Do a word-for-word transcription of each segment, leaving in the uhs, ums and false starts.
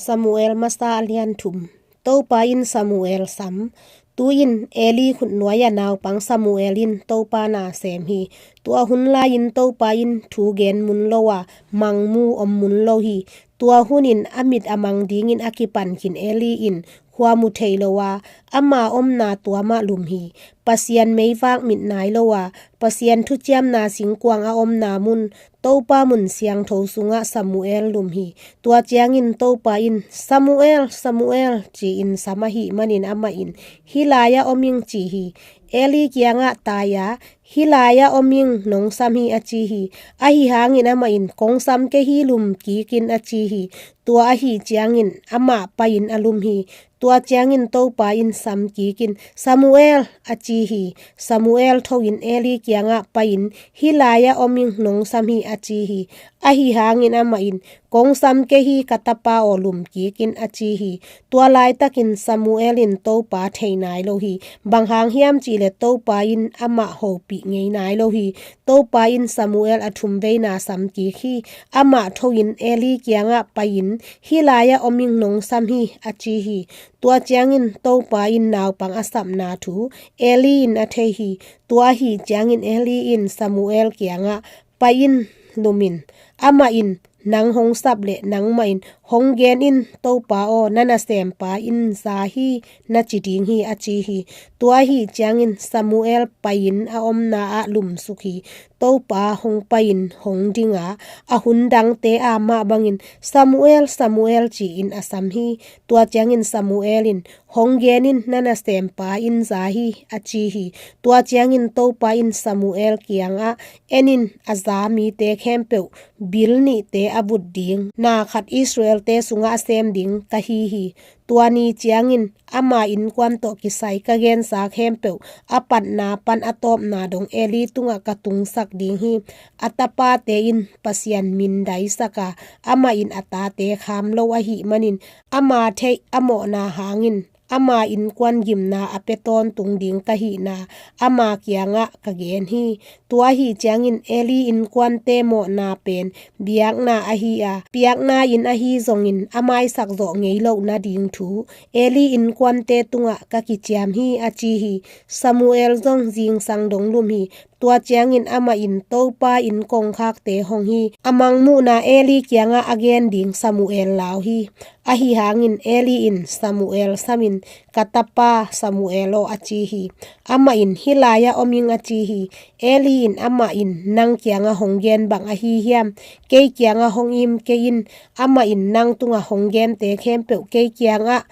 Samuel masa a lian thum. Topa in Samuel sam. Tu-in Eli khutnuai-a naupang Samuel in Topa na sem hi. Tua hun lai-in Topa in thu gen mun lo a, mang mu om mun lo hi. Tua hunin a mit a mang dingin a kipan khin Eli in khua mu thei lo a, ama omna tua mah lum hi. Pasian meivak mit nai lo a, Pasian thuciamna singkuang a omna mun, Topa mun siangtho sungah Samuel lum hi. Tua ciangin Topa in, "Samuel, Samuel," ci-in sam ahih manin amah in, "Hih lai-ah om ing," ci hi. Eli kiangah tai-a, "Hih lai-ah om ing, nong sam hi," a ci hi. Ahi hangin amah in, "Kong sam kei hi, lum kik in," a ci hi. Tua ahi ciangin amah pai-in a lum hi. Tua ciangin Topa in sam kik in, "Samuel," a ci hi. Samuel tho-in Eli kiangah pai-in, "Hih lai-ah om ing, nong sam hi," a ci hi. Ahi hangin amah in, "Kong sam kei hi, ka tapa aw, lum kik in," a ci hi. Tua laitakin Samuel in Topa thei nai lo hi. Bang hang hiam cihleh Topa in amah hopih ngei nai lo hi. Topa in Samuel a thum veina sam kik hi. Amah tho-in Eli kiangah pai-in, "Hih lai-ah om ing, nong sam hi," a ci hi. Tua ciangin Topa in naupang a sapna thu Eli in a thei hi. Tua ahi ciangin Eli in Samuel kiangah, "Pai-in lum in. Amah in nang hong sap leh nangmah in hong gen in, 'Topa aw, na nasempa in za hi,' na ci ding hi," a ci hi. Tua ahi ciangin Samuel pai-in a omna ah lumsuk hi. Topa hong pai-in hong ding a, a hun dangte a mah bangin, "Samuel, Samuel," ci-in a sam hi. Tua ciangin Samuel in, "Hong gen in, na nasempa in za hi," a ci hi. Tua ciangin Topa in Samuel kiangah, "En in, a za mite khempeuh bil nihte a vut ding, na khat Israel-te sungah a sem ding ka hi hi. Tua ni ciangin ama innkuan tawh kisai ka gensa khempeuh a patna pan a tawpna dong Eli tungah ka tungsak ding hi. A tapate in Pasian mindaisak a, amah in a tate kham lo ahih manin, ama theih a mawhna hangin ama innkuan gimna a pia tawntung ding ka hihna ama kiangah ka gen hi." Tua ahi ciangin Eli innkuante mawhna pen biakna ahi a, biakna inn ahi zongin a maisak zawh ngei loh nading thu Eli innkuante tungah ka kiciam hi, a ci hi. Samuel zong zingsang dong lum hi. Tua ciangin amah in Topa inn kongkhakte hong hi. A mangmuhna Eli kiangah a gen ding Samuel lau hi. Ahi hangin Eli in Samuel samin, "Ka tapa Samuel aw," a ci hi. Amah in, "Hih lai-ah om ing," a ci hi. Eli in amah in, "Nang kiangah hong gen bang ahi hiam? Kei kiangah hong im kei in. Amah in nang tungah hong gente khempeuh kei kiangah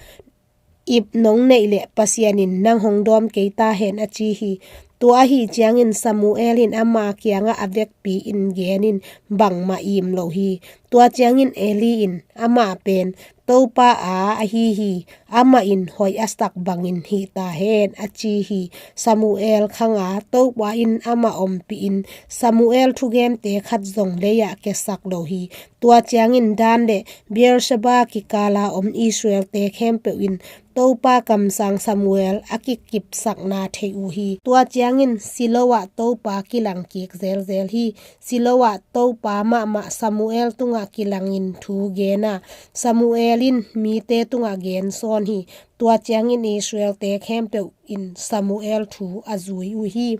ip nong neih leh Pasian in nang hong dawm kei ta hen," a ci hi. Tua ahi ciangin Samuel in ama kiangah a vekpi in gen in, bangmah im lo hi. Tua ciangin Eli in, "Amah pen Topa aa ahi hi. Amah in hoih a sak bangin hih ta hen," a ci hi. Samuel khang a, Topa in amah ompih in, Samuel thugente khat zong lei-ah kiasak lo hi. Tua ciangin Dan le Beersheba kikala om Israel-te khempeuh in Topa kamsang Samuel a kikipsakna thei uh hi. Tua ciangin Silo ah Topa kilang kik zelzel hi. Silo ah Topa mahmah Samuel tungah kilangin thu gen a, Samuel in mite tungah gen sawn hi. Tua ciangin Israel-te khempeuh in Samuel thu a zui uh hi.